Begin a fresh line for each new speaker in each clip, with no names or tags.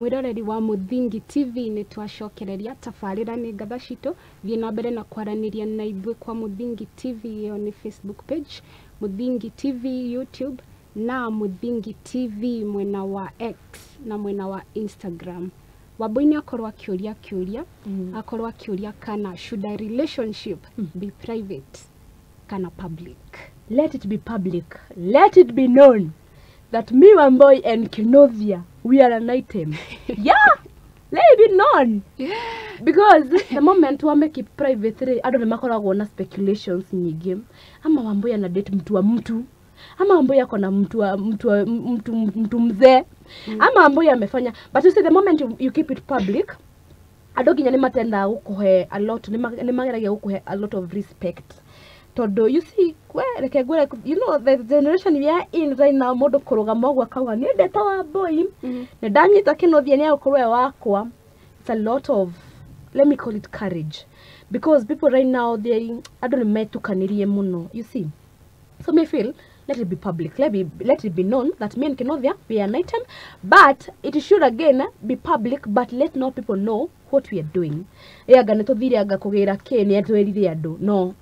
Mwiroreri wa Muthingi TV, nĩ twacokereria tabarĩra nĩ ngatha citũ. Thiĩ na mbere na kwaranĩria na ithuĩ kwa Muthingi TV. Ĩyo nĩ Facebook page, Muthingi TV YouTube, na Muthingi TV mwena wa X na mwena wa Instagram. Wambui nĩ akorwo akĩũria kĩũria, akorwo akĩũria kana should a relationship be private kana public?
Let it be public. Let it be known that me, Wamboi, and Kinothia, we are an item. Yeah, let it be known, because the moment wa make it private rĩ, andũ nĩ makoragwo na speculations nyingĩ, ama Wamboi ana date mtu wa mtu, ama Wamboi ako na mtu wa mtu wa mtu, mtu mzee, ama Wamboi amefanya. But you see, the moment you keep it public, andũ nginya nĩ matendaga gũkũhe a lot, nĩ mageragia gũkũhe a lot of respect, tondũ you see, we reke ngwĩre, you know the generation we are in right now, mũndũ kũrũgama ũguo akauga niĩ ndeta Wambui, nĩ ndanyita Kĩnuthia, nĩ agũkorwo e wakwa, it's a lot of, let me call it courage, because people right now, they, andũ nĩ metukanirie mũno, you see. So me feel let it be public. Let it be known that me and Kinothia, we are an item, but it should again be public, but let not people know what we are doing. Ĩ anga nĩ tũthire, anga kũgĩra kĩ, nĩ atwĩrire andũ. No,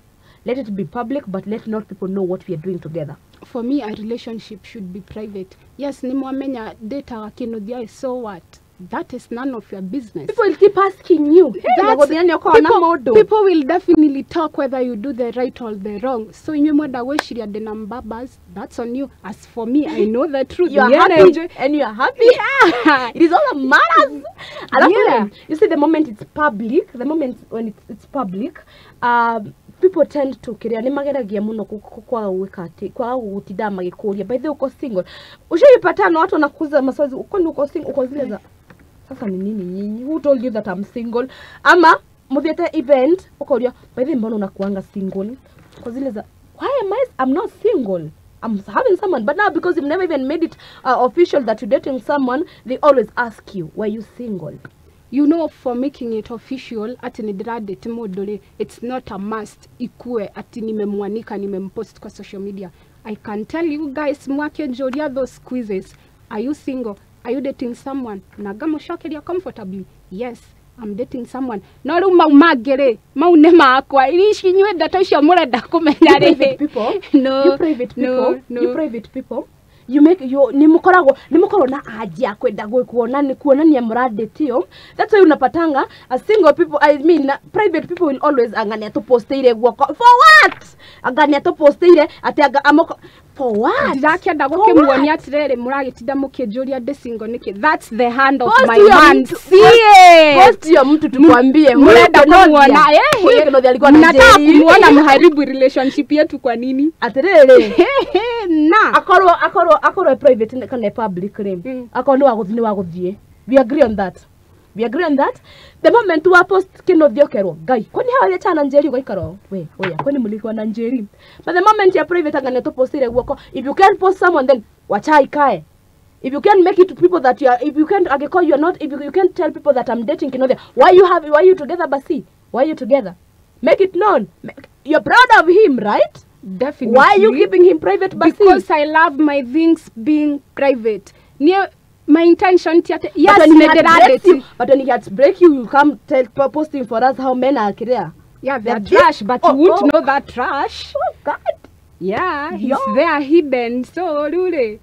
let it be public, but let not people know what we are doing together.
For me, a relationship should be private. Yes, nĩ mwamenya ndĩtaga Kĩnuthia, so what? That is none of your business.
People will keep asking you, hey, gũthia nĩ ũkoragwo na mũndũ.
People will definitely talk whether you do the right or the wrong. So inyuĩ mwenda gwĩciria ndĩna mbabas, that's on you. As for me, I know the truth.
You are
Yeah,
happy and you are happy, it is all that matters. Alafu you see, the moment it's public, the moment when it's public, people tend to kiria, nĩ mageragia mũno kwaga gwĩka atĩ kwaga gũtinda magĩkũria, "By the way, uko single?" Ushaipatana watu wanakuuliza maswali, "Kwani uko single?" Uko zile za, "Sasa ni nini nyinyi? Who told you that I'm single?" Ama muthiete event, ukoria, "By the way, mbona unakuanga single?" Kwa zile za, "Why am I? I'm not single, I'm having someone." But now, because you've never even made it official that you're dating someone, they always ask you, "Were you single?"
For making it official ati nĩ ndĩradate mũndũ rĩ, it's not a must ikue ati nimemwanika, nimempost kwa social media. I can tell you guys, mwakĩnjũria those quizzes, "Are you single? Are you dating someone?" na ngamũcokeria comfortably, "Yes, I'm dating someone." No rĩu mau mangĩ rĩ, mau nĩ makwa. Ici inyuĩ ndeto icio mũrenda kũmenya
You private
rĩ,
people,
no,
you private
no,
people,
no.
You private people, you make you, ni mukoragwo, ni mukoragwo na aji ya kwenda kuona ni kuonania mũradĩtio. That's why unapatanga a single people, I mean private people, will always, "Anga nĩ atũpostĩire guoko." For what? "Anga nĩ atũpostĩire atĩ anga amoko." For what?
Ndirakĩenda
For
gũkĩmuonia atĩrĩrĩ, mũragĩtinda mũkĩnjũria ndĩ single nĩkĩ? That's the hand of
Post
my
your
man.
mtu-
See?
Post hiyo mtu tukwambie huyu
Mnaenda
Kenothia.
kumuona
Huyu Kenothia alikuwa na
mnataka
Njeri.
kumuona mharibu relationship yetu kwa nini?
Atĩrĩrĩ,
Na
akorwo private kana public rĩ, akorwo nĩ wagũthiĩ, nĩ wagũthiĩ. We agree on that, we agree on that. The moment wa post Kinothia, ũkerwo, "Ngai, kwani hawa waliachana na Njeri?" Ũgaikara we oya, kwani mlikuwa na Njeri? But the moment ya private, anga nĩtũpostire guoko, if you can't post someone, then wacha ikae. If you can't make it to people that you are, if you can't, angĩkorwo you are not, if you can't tell people that I'm dating Kinothia, why you have, why you together? Basi why you together? Make it known. You're proud of him, right?
Definitely.
Why are you keeping him private basi?
Because I love my things being private. Nie my intention ti ati, yes,
But when he
nĩ
heartbreaks you,
ndĩradate.
but when he heartbreak you, you come tell, posting for us how men are clear.
Yeah, they're
They're
trash, but you
Oh,
won't
oh.
know that trash.
Oh God.
Yeah, he's there hidden. So rĩu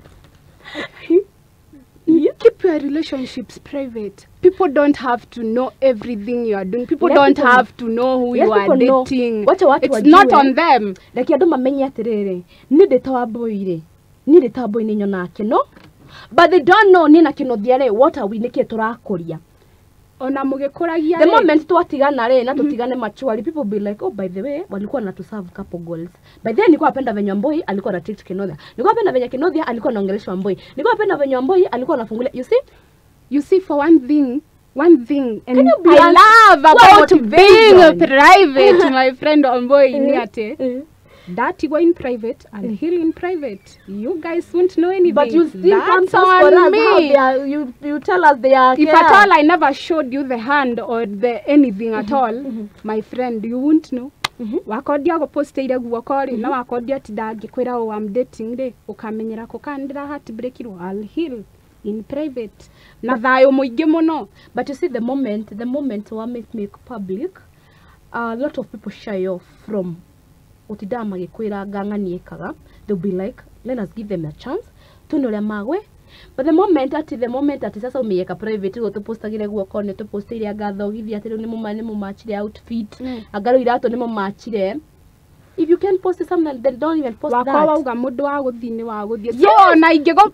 keep your relationships private. People don't have to know everything you are doing. People
Let
don't
people
have to know who
Let
you are
people know.
dating.
Wacha watu
It's
wajue.
not on them.
Reke andũ mamenye atĩrĩrĩ, niĩ ndĩ ta Wambui rĩ, niĩ ndĩ ta Wambui nĩ nyonaga kĩno, but they don't know niĩ na Kĩnuthia rĩ, what are we, nĩkĩ tũrakũria.
Ona mũgĩkũragia
The
rĩ,
moment twatigana rĩ, na tutigane maturely, people be like, "Oh, by the way, walikuwa wanatuserve couple goals. By the way, nilikuwa napenda venye Wambui alikuwa na treat Kinothia, nilikuwa napenda venye Kinothia alikuwa anaongelesha Wambui, nilikuwa napenda venye Wambui alikuwa anafungulia." You see?
You see, for one thing, one thing, and
Can you be
I love
what
about being
motivation?
Private, my friend Wambui, ni ati
Eh.
that you go in private and heal in private. You guys won't know anything.
But you still come
That's
post for
on
us how
me.
they are, you tell us they are
If
care.
at all I never showed you the hand or the anything at all, my friend, you won't know. Wakondia gũposteire guoko rĩ, na wakondia tinda ngĩkwĩra, "Oh, I'm dating" rĩ, ũkamenyera kũ kana ndĩra heartbreakirwo. I'll heal. in private na thayũ mũingĩ mũno.
But you see, the moment wa make public, a lot of people shy off from utindaga magikwira ngang'ani ĩkaga. They'll be like, let us give them a chance tuone ũrĩa magwe. But the moment ati sasa umeiweka private, rĩu tũpostagire guoko nĩ tũpostĩire anga thogithi atĩ rĩu nĩ mũmachire outfit, anga rĩu iratũ nĩ mũmachire. If you can post something, then don't even post
wakwa
that.
Wauga mũndũ wa gũthiĩ nĩ wa gũthiĩ.
Yes.
So ona ingĩgo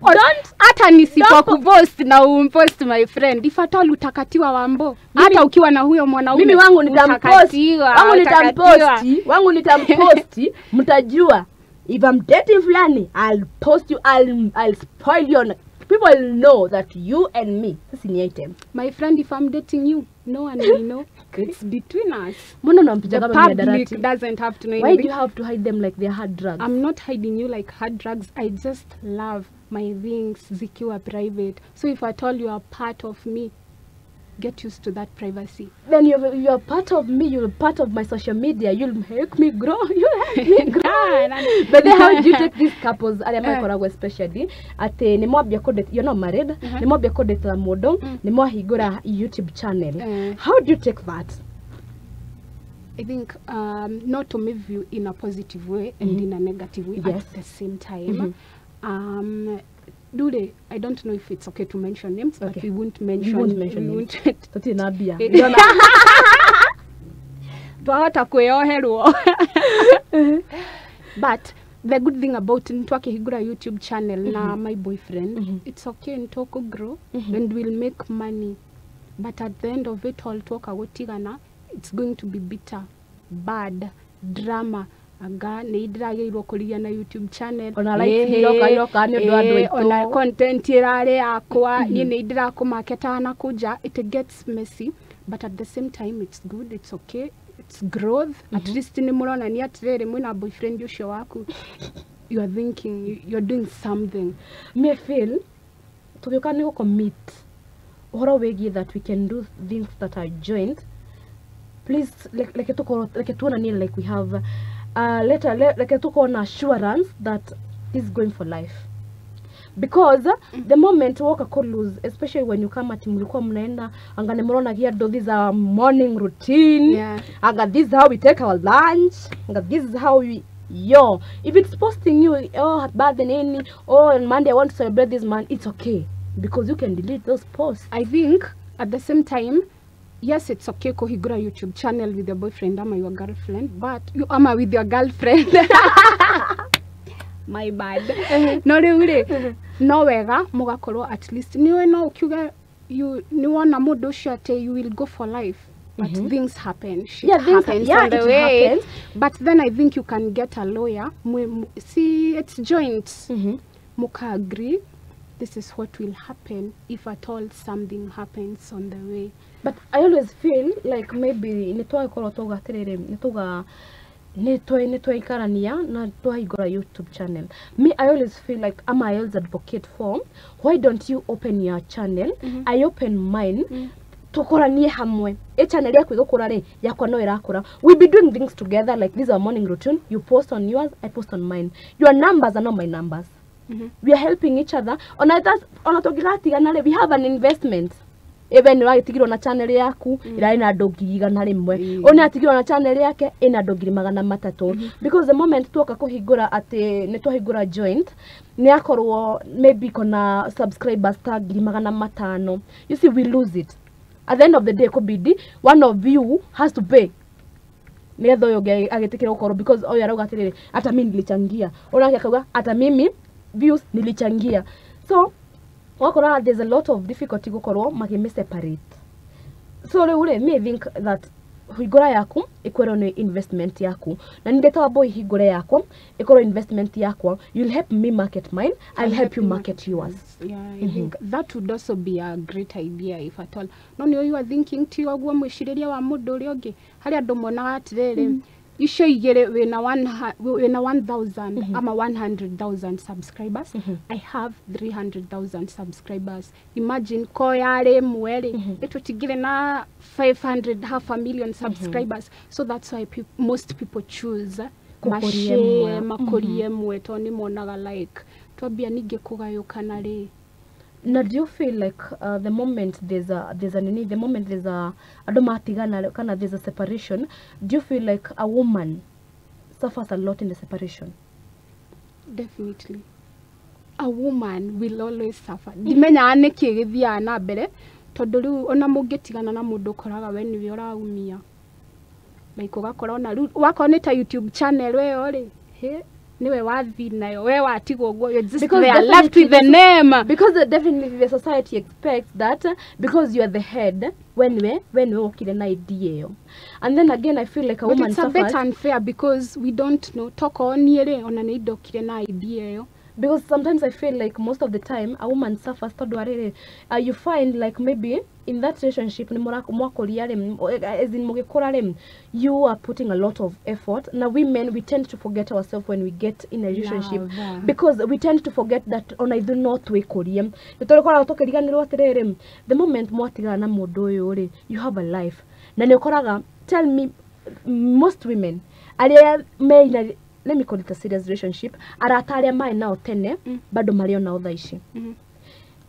hata nisipokupost na umpost, my friend, if at all utakatiwa, Wambo, hata ukiwa na huyo mwanaume.
Mimi wangu nitampost.
Utakatiwa,
Wangu
utakatiwa.
nitamposti, wangu nitamposti. Mtajua if I'm dating fulani, I'll post you. I'll spoil you on people will know that you and me sisi ni item.
My friend, if I'm dating you, no one will know. It's between us.
Mbona unampicha
The
kama
public
mihadarati?
Doesn't have to know
Why do
anything.
you have to hide them like they're hard drugs?
I'm not hiding you like hard drugs. I just love my things zikiwa private. So if at all you are part of me, get used to that privacy.
Then you're part of me, you're part of my social media, you'll make me grow, you'll help me grow. But then how do you take these couples arĩa makoragwo especially atĩ nĩ mwambia kũ, you're not married, nĩ mwambia kũdate na mũndũ, nĩ mwahingũra YouTube channel? How do you take that?
I think not to move you in a positive way and in a negative way at the same time. Dule, I don't know if it's okay to mention names, but we won't mention.
Won't mention
We
names.
won't.
Tũtirĩ na mbia.
Twahota kwĩyoherwo, but the good thing about nĩtwakĩhingũra YouTube channel na my boyfriend, it's okay, nĩtũkũ grow and we'll make money, but at the end of it all, twoka gũtigana, it's going to be bitter, bad drama, anga nĩ ndĩragĩrĩirwo kũrigia na YouTube channel.
Ona likes iroka iroka nĩ ũndũ wa andũ aitũ.
Ona content ĩrarĩ yakwa niĩ nĩ ndĩrakũmaketaga na kũnja. It gets messy, but at the same time it's good, it's okay, it's growth. At least nĩ mũronania atĩrĩrĩ mwĩna boyfriend ũcio waku, you are thinking, you're doing something.
Me feel tũgĩũka nĩ gũcommit ũhoro wĩgiĩ that we can do things that are joint, please reke tũkorwo, reke tuonanie like we have later, reke tũkorwo na assurance that this is going for life, because the moment woka ko lose, especially when you come ati mlikuwa mnaenda anga nĩ mũronagia andũ, this is our morning routine, anga this is how we take our lunch, anga this is how we, yo, if it's posting you, oh, happy birthday nini, oh, on Monday I want to celebrate this man, it's okay because you can delete those posts.
I think at the same time, yes, it's okay kuhingũra YouTube channel with your boyfriend ama your girlfriend, but you ama with your girlfriend. My bad. No rĩu rĩ, no wega mũgakorwo at least niwe no ũkiuga you nĩ wona mũndũ ũcio atĩ you will go for life. But things happen. Shit
Yeah, things
happens
yeah,
on the
it
way.
happens.
But then I think you can get a lawyer. See, it's joint. Muka agree this is what will happen if at all something happens on the way.
But I always feel like maybe nĩ twagĩkorwo twauga atĩrĩrĩ, nĩ tuga nĩ twaikarania na twahingũra YouTube channel, me, I always feel like ama I always advocate for, why don't you open your channel, I open mine, tũkũranie hamwe. Ĩ channel yaku ĩgũkũra rĩ, yakwa no ĩrakũra. We be doing things together, like this is our morning routine, you post on yours, I post on mine. Your numbers are not my numbers. We are helping each other. Ona tũngĩgatigana rĩ, we have an investment. Even nĩ wagĩtigirwo na channel yaku ĩrarĩ na andũ 100,000, ũyũ nĩ atigirwo na channel yake ĩna andũ 300,000, because the moment tuoka kũhingũra atĩ nĩ twahingũra joint, nĩ akorwo maybe kona subscribers ta 500,000, you see, we lose it. At the end of the day, kũbidi one of you has to pay nĩgetha ũyũ ũngĩ agĩtĩkĩra gũkorwo, because ũyũ arauga atĩrĩrĩ, hata mimi nilichangia, ũyũ akauga hata mimi views nilichangia. So wakora there's a lot of difficulty gũkorwo makĩmĩ separate. So rĩu rĩ, me think that hingũra yaku ĩkorwo nĩ investment yaku, na nĩ ndetawa boy, hingũre yakwa ĩkorwo investment yakwa. You'll help me market mine, I'll help you market yours.
Yeah, I think that would also be a great idea if at all. No nĩ you are thinking ti ũguo mwĩcirĩrie wa mũndũ ũrĩa ũngĩ, harĩ andũ monaga atĩrĩrĩ, icio igĩrĩ wĩna 1000 ama 100,000 subscribers, I have 300,000 subscribers. Imagine ko yarĩ ĩmwe rĩ, ĩtũtigire na 500, half a million subscribers. So that's why most people choose
Kũkũria
mashare
ĩmwe.
Makũrie ĩmwe, tondũ nĩ monaga like twambia ningĩ kũgayũkana rĩ.
Na do you feel like the moment there's a nini, the moment there's a andũ matigana kana there's a separation, do you feel like a woman suffers a lot in the separation?
Definitely. A woman will always suffer. Ndimenyaga nĩkĩ gĩthiaga na mbere tondũ rĩu ona mũngĩtigana na mũndũ ũkoraga we nĩwe ũraumia, like ũgakora ona rĩu wakorwo nĩ ta YouTube channel ĩyo rĩ, he niwe wathi nayo, we watigwo ũguo, you're just
Because
there left with the
definitely
name.
Because definitely the society expects that because you are the head when we wokire na idea ĩyo. And then again, I feel like a
But
woman
it's a bit
suffers
unfair because we don't know. Tokorwo niĩ rĩ, ona nĩ ndokire na idea ĩyo.
Because sometimes I feel like most of the time a woman suffers tondũ arĩrĩ, you find like maybe in that relationship nĩ mwakũria rĩ, as in mũgĩkũra rĩ, you are putting a lot of effort. Na women, we tend to forget ourselves when we get in a relationship.
Love.
Because we tend to forget that ona ithuĩ no twĩkũrie. Nĩ tũrĩkoragwo tũkĩriganĩrwo atĩrĩrĩ, the moment mwatigana na mũndũ ũyũ rĩ, you have a life. Na nĩ ũkoraga, tell me, most women arĩa me in a, let me call it a serious relationship, arata arĩa marĩ nao tene bado marĩ o nao thaa ici.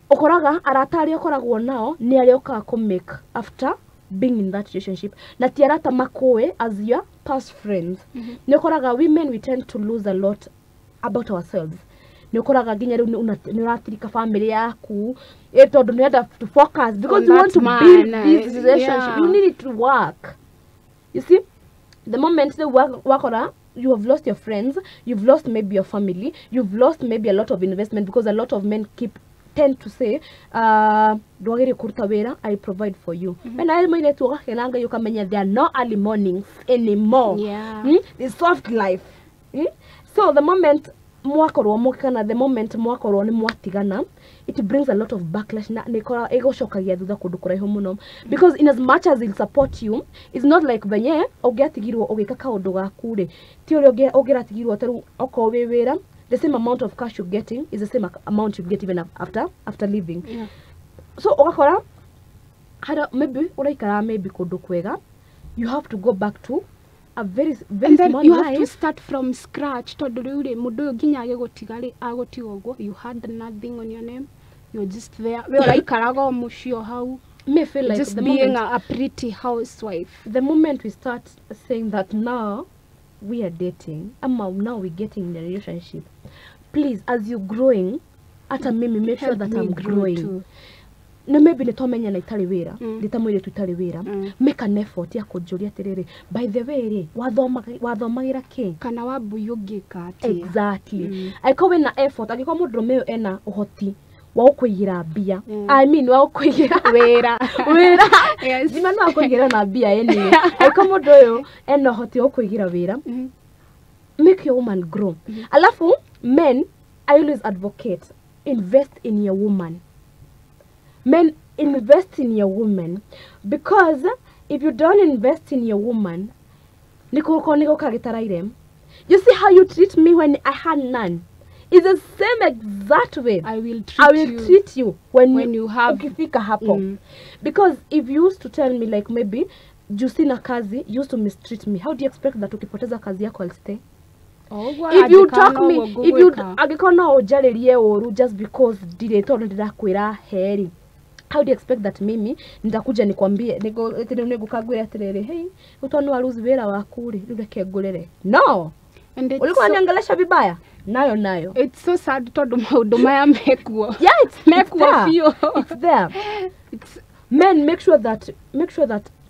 Ũkoraga arata arĩa ũkoragwo nao nĩ arĩa ũkaga kũ make after being in that relationship, na ti arata makũĩ as your past friends. Nĩ ũkoraga women, we tend to lose a lot about ourselves. Nĩ ũkoraga nginya rĩu nĩ ũratirika family yaku, tondũ nĩ ũrenda to focus because
On
you want
that
to
man,
build this relationship. You need it to work. You see, the moment the wakora you have lost your friends, you've lost maybe your family, you've lost maybe a lot of investment, because a lot of men keep tend to say, ndwagĩrĩire kũruta wĩra, I provide for you. Mm-hmm. Na mũirĩtu ũgakena Ngai ũkamenya there are no early mornings anymore. The soft life. So the moment mwakorwo mũkana, the moment mwakorwo nĩ mwatigana, it brings a lot of backlash na nĩ ĩgũcokagia thutha kũndũ kũraihu mũno, because in as much as it'll support you, it's not like venye ũngĩatigirwo ũgĩka kaũndũ gaku rĩ, ti ũrĩa ũngĩratigirwo. Ta rĩu okorwo wĩ wĩra, the same amount of cash you're getting is the same amount you get even after leaving. So ũgakora harĩa maybe ũraikara maybe kũndũ kwega, you have to go back to a very very
And then
small
you have to
life.
Start from scratch tondũ rĩu rĩ, mũndũ ũyũ nginya agĩgũtiga rĩ, agũtiga ũguo, you had nothing on your name, you're just there, we ũraikaraga o mũciĩ o hau,
Me feel like
just
the
being
moment,
a pretty housewife.
The moment we start saying that now we are dating ama now we're getting in a relationship, please, as you're growing, hata mimi make sure
Help
that
me
I'm
grow
growing.
too.
Na maybe nĩ twamenyana itarĩ wĩra, ndĩ ta mũirĩtu itarĩ wĩra, make an effort ya kũnjũria atĩrĩrĩ, by the way rĩ, wathomagĩra kĩ?
Kana wambui ũngĩka atĩa?
Exactly. Angĩkorwo wĩna effort, angĩkorwo mũndũrũme ũyũ ena ũhoti wa gũkũigĩra mbia, I mean wa gũkũigĩra
wĩra.
Wĩra.
Yes.
Thima no akũigĩra na mbia anyway. Angĩkorwo mũndũ ũyũ ena ũhoti wa gũkũigĩra wĩra, make your woman grow. Alafu men, I always advocate, invest in your woman. Men, invest in your woman, because if you don't invest in your woman, nĩkũgũkorwo nĩ gũka gĩtaraire. You see how you treat me when I had none is the same exact way
I will treat
I will
you
treat you when,
when you have
ukifika hapo. Because if you used to tell me like maybe juu sina kazi, you used to mistreat me, how do you expect that ukipoteza kazi yako I'll stay?
O ũguo.
If you
Angĩkorwo
talk me,
noguo
if you
ngũgwĩka.
Angĩkorwo no ũnjarĩrie ũru just because ndirĩ, tondũ ndĩrakwĩra heri, how do you expect that mimi nitakuja nikwambie nĩngũka ngwĩre atĩrĩrĩ, hey, ũtondũ nĩ waruzi wĩra waku rĩ, rĩu reke ngũrĩre? No.
And it's
Ulikuwa
so,
niongelesha vibaya nayo nayo.
It's so sad tondũ maũndũ maya mekuo.
Yeah, it's
Mekuo
there.
biũ.
It's there.
It's
Men, make sure that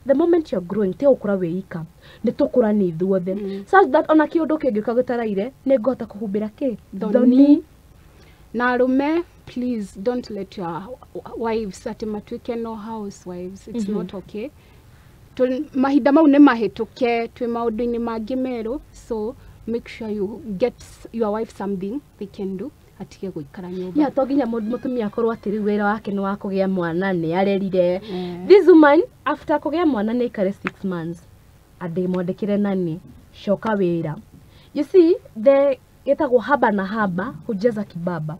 the moment you're growing, te gũkũra wĩika, nĩ tũkũra nĩ ithuothe, such that ona kĩũndũ kĩngĩũka gĩtaraire, nĩ ngũhota kũhumbĩra kĩ.
Thoni. Na arũme, please don't let your wives atĩ matuĩke no housewives. It's not okay. Mahinda mau nĩ mahĩtũke, twĩ maũndũ-inĩ mangĩ merũ, so make sure you get your wife something they can do, atige gũikara nyũmba.
Yeah, to nginya mũtumia akorwo atĩ rĩu wĩra wake nĩ wa kũgĩa mwana nĩ arerire. This woman, after kũgĩa mwana, nĩ aikare 6 months, andĩ mwandĩkĩre nani, coka wĩra. You see, the ĩtagwo haba na haba hujaza kibaba.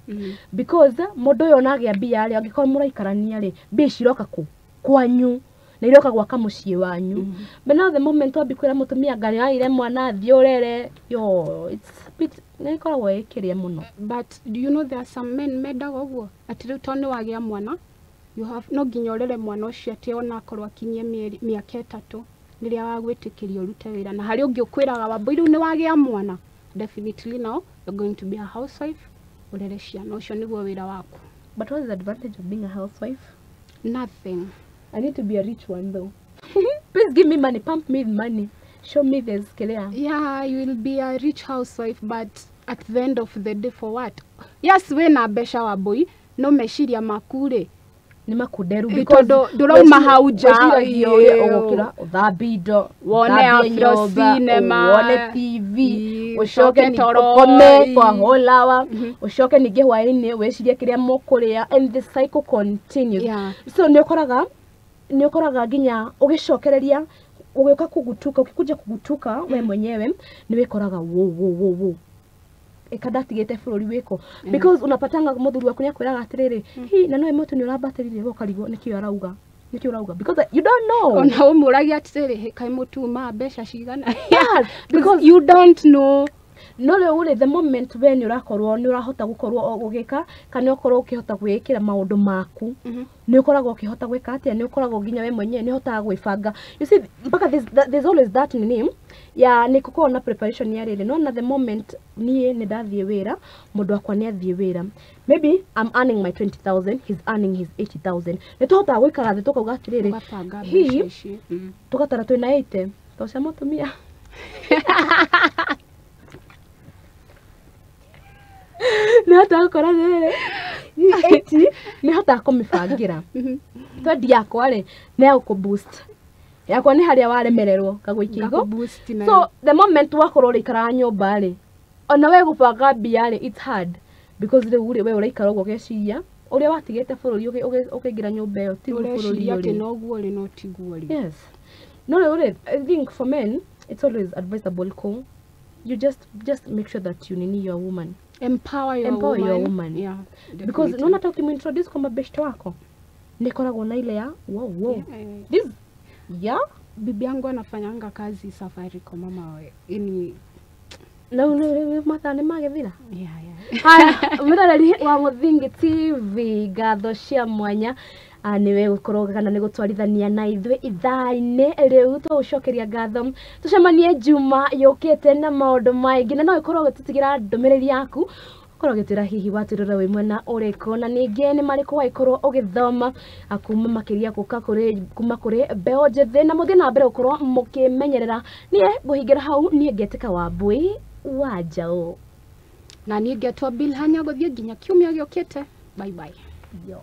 Because mũndũ ũyũ ona agĩa mbia rĩ, angĩkorwo mũraikarania rĩ, mbia ciroka kũ kwanyu. Na iroka gwaka muciĩ wanyu. But now the moment wambi kwĩra mũtumia ngari aire mwana thiĩ ũrere, yo, it's a bit, nĩ ĩkoragwo ĩkĩrĩa mũno.
But do you know there are some men mendaga ũguo, atĩ rĩu tondũ nĩ wagĩa mwana, you have no nginya ũrere mwana ũcio, atĩ ona akorwo akinyie mĩeri mĩaka 3 nĩrĩa wagwĩtĩkĩria ũrute wĩra. Na harĩ ũngĩ ũkwĩraga, "Wambui, rĩu nĩ wagĩa mwana, definitely now you're going to be a housewife, ũrere ciana, ũcio nĩguo wĩra waku."
But what is the advantage of being a housewife?
Nothing.
I need to be a rich one though. Please give me money, pump me with money, show me there's clear.
Yeah, you will be a rich housewife, but at the end of the day, for what? Yes, wĩna mbeca, Wambui, no meciria maku rĩ,
nĩ makunderu.
Ĩ, tondũ ndũrauma hau nja,
wĩciragia ũrĩa ũgũkĩra, ũthambie indo,
wone
ũthambie
Afro
nyũmba,
Cinema,
wone TV,
ĩ,
ũcoke
ũcoke
ningĩ
toro,
ũkome
ĩ.
for a whole hour, ũcoke ningĩ hwaĩ-inĩ wĩcirie kĩrĩa mũkũrĩa, and the cycle continues. So nĩ ũkoraga nginya ũgĩcokereria, ũgĩũka kugutuka, ũkikuja kugutuka we mwenyewe nĩ wĩkoraga wo wo wo wo ĩka ndatigĩte bũrũri wĩkũ, because unapatanga mũthuri waku nĩ akwĩraga atĩrĩrĩ, hi na nowe mũtu nĩ ũrambatĩrire, we ũkarigwo nĩkĩo arauga, nĩkĩo ũrauga, because you don't know.
Ona ũmũragia atĩrĩrĩ, kaĩ mũtuma mbeca cigana?
Yes,
because you don't know.
No rĩu rĩ, the moment we nĩ ũrakorwo nĩ ũrahota gũkorwo ũgĩka kana ũkorwo ũkĩhota gwĩĩkĩra maũndũ maku, nĩ ũkoragwo ũkĩhota gwĩka atĩa, nĩ ũkoragwo nginya we mwenyewe nĩ ũhotaga gwĩbanga. You see, mpaka there's always that nini ya nĩ gũkorwo na preparation ya rĩrĩ, nona the moment niĩ nĩ ndathiĩ wĩra, mũndũ wakwa nĩ athiĩ wĩra, maybe I'm earning my 20,000, he's earning his 80,000, nĩ tũhotaga gũikara thĩ tũkauga atĩrĩrĩ,
ũgabanga
hi
mbeca ici.
Tũgatara twĩna 80 to cia mũtumia nĩ hotaga gũkora rĩrĩ 80, nĩ hotaga kũmĩbangĩra. Twendi yakwa rĩ, nĩ ya gũkũ yakwa nĩ harĩa waremererwo kagũikia igo.
Ngakũ-boost nayo.
So the moment wakorwo ũrĩikaraga nyũmba rĩ, ona we gũbanga mbia rĩ, it's hard, because rĩu rĩ, we ũraikara ũguo ũgeciria ũrĩa watigĩte bũrũri ũkĩingĩra nyũmba ĩyo tiguo bũrũri
ũreciria atĩ
ũrĩ.
Noguo rĩ, no tiguo rĩ.
Yes, no rĩu rĩ, I think for men it's always advisable ko you just make sure that you nini your woman.
Empower your
Empower
woman.
your woman.
Yeah,
because
definitely.
naona hata ukimuintroduce kwa mabeshte wako nikoragwo na ile ya wow. This, yeah.
Bibi yangu anafanyanga kazi Safaricom, mama we ini.
Na mathaa nĩ magĩthira.
Yeah.
Haya, mwĩroreri wa Mũthingi TV, ngatho cia mwanya. Ah, nĩwe gũkorwo kana nĩ gũtwarithania na ithuĩ ithaa-inĩ rĩu, tũgũcokeria ngatho, tũcemanie juma yũkĩte na maũndũ maingĩ, na no ũkorwo ũgĩtũtigĩra ndũmĩrĩri yaku, ũkorwo ũgĩtwĩra hihi watwĩrora wĩ mwena ũrĩkũ, na ningĩ nĩ marĩkũ wagĩkorwo ũgĩthoma kuma makĩria gũka kũrĩ kuma kũrĩ mbeũ njĩthĩ, na mũthiĩ na mbere gũkorwo mũkĩmenyerera. Niĩ ngũhingĩra hau, niĩ ngetĩka Wambui wa Njaũ.
Na niĩ ngetwo Bilhanya, gũthiĩ nginya kiumia gĩũkĩte. Bye bye.
Yo.